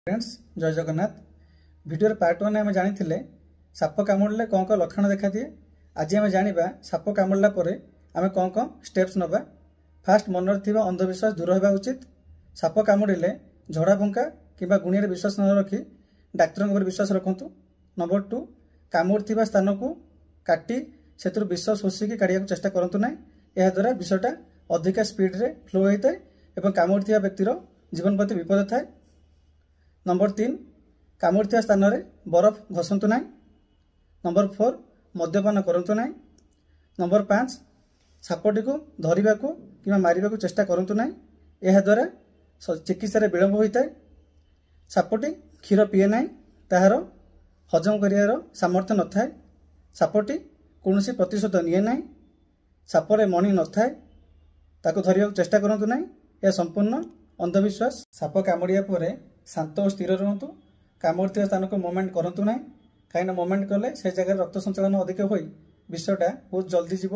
Friends, ଜୟ Jagannath. ଭିଡ଼ିଓର part 1 ଆମେ ଜାଣିଥିଲେ ସାପ କାମୁଡ଼ିଲେ କ'ଣ କ'ଣ ଲକ୍ଷଣ ଦେଖାଦିଏ। ଆଜି ଆମେ ଜାଣିବା ସାପ କାମୁଡ଼ିଲା ପରେ ଆମେ କ'ଣ କ'ଣ ଷ୍ଟେପ୍ସ ନେବା। ଫାଷ୍ଟ, ମନରେ ଥିବା ଅନ୍ଧବିଶ୍ୱାସ ଦୂର ହେବା ଉଚିତ। ସାପ କାମୁଡ଼ିଲେ ଝଡ଼ା ଫୁଙ୍କା କିମ୍ବା ଗୁଣିଆରେ ବିଶ୍ୱାସ ନ ରଖି ଡାକ୍ତରଙ୍କ ଉପରେ ବିଶ୍ୱାସ ରଖନ୍ତୁ। ନମ୍ବର 2, କାମୁଡ଼ିଥିବା ସ୍ଥାନକୁ କାଟି ସେଥିରୁ ବିଷ ଶୋଷିକି କାଢ଼ିବାକୁ ଚେଷ୍ଟା କରନ୍ତୁ ନାହିଁ। ଏହାଦ୍ୱାରା ବିଷଟା ଅଧିକା ସ୍ପିଡ଼ରେ ଫ୍ଲୋ ହୋଇଥାଏ ଏବଂ କାମୁଡ଼ିଥିବା ବ୍ୟକ୍ତିର ଜୀବନ ପ୍ରତି ବିପଦ ଥାଏ। ନମ୍ବର 3, କାମୁଡ଼ିଥିବା ସ୍ଥାନରେ ବରଫ ଘଷନ୍ତୁ ନାହିଁ। ନମ୍ବର 4, ମଦ୍ୟପାନ କରନ୍ତୁ ନାହିଁ। ନମ୍ବର 5, ସାପଟିକୁ ଧରିବାକୁ କିମ୍ବା ମାରିବାକୁ ଚେଷ୍ଟା କରନ୍ତୁ ନାହିଁ। ଏହାଦ୍ୱାରା ଚିକିତ୍ସାରେ ବିଳମ୍ବ ହୋଇଥାଏ। ସାପଟି କ୍ଷୀର ପିଏ ନାହିଁ, ତାହାର ହଜମ କରିବାର ସାମର୍ଥ୍ୟ ନଥାଏ। ସାପଟି କୌଣସି ପ୍ରତିଶୋଧ ନିଏ ନାହିଁ। ସାପରେ ମଣି ନଥାଏ, ତାକୁ ଧରିବାକୁ ଚେଷ୍ଟା କରନ୍ତୁ ନାହିଁ। ଏହା ସମ୍ପୂର୍ଣ୍ଣ ଅନ୍ଧବିଶ୍ୱାସ। ସାପ କାମୁଡ଼ିବା ପରେ ଶାନ୍ତ ଓ ସ୍ଥିର ରୁହନ୍ତୁ। କାମୁଡ଼ିଥିବା ସ୍ଥାନକୁ ମୁଭମେଣ୍ଟ କରନ୍ତୁ ନାହିଁ, କାହିଁକିନା ମୁଭମେଣ୍ଟ କଲେ ସେ ଜାଗାରେ ରକ୍ତ ସଞ୍ଚାଳନ ଅଧିକ ହୋଇ ବିଷଟା ବହୁତ ଜଲ୍ଦି ଯିବ।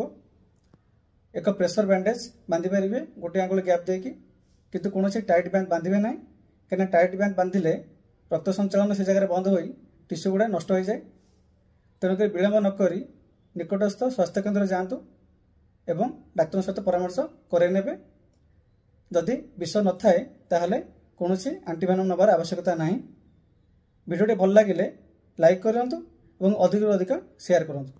ଏକ ପ୍ରେସର ବ୍ୟାଣ୍ଡେଜ୍ ବାନ୍ଧିପାରିବେ ଗୋଟିଏ ଆଙ୍ଗୁଳି ଗ୍ୟାପ୍ ଦେଇକି, କିନ୍ତୁ କୌଣସି ଟାଇଟ୍ ବ୍ୟାଣ୍ଡ ବାନ୍ଧିବେ ନାହିଁ, କାହିଁକିନା ଟାଇଟ୍ ବ୍ୟାଣ୍ଡ ବାନ୍ଧିଲେ ରକ୍ତ ସଞ୍ଚାଳନ ସେ ଜାଗାରେ ବନ୍ଦ ହୋଇ ଟିସ୍ୟୁ ଗୁଡ଼ା ନଷ୍ଟ ହୋଇଯାଏ। ତେଣୁକରି ବିଳମ୍ବ ନକରି ନିକଟସ୍ଥ ସ୍ୱାସ୍ଥ୍ୟକେନ୍ଦ୍ର ଯାଆନ୍ତୁ ଏବଂ ଡାକ୍ତରଙ୍କ ସହିତ ପରାମର୍ଶ କରାଇ ନେବେ। ଯଦି ବିଷ ନଥାଏ, ତାହେଲେ କୌଣସି ଆଣ୍ଟିଭେନମ୍ ନେବାର ଆବଶ୍ୟକତା ନାହିଁ। ଭିଡ଼ିଓଟି ଭଲ ଲାଗିଲେ ଲାଇକ୍ କରନ୍ତୁ ଏବଂ ଅଧିକରୁ ଅଧିକ ସେୟାର କରନ୍ତୁ।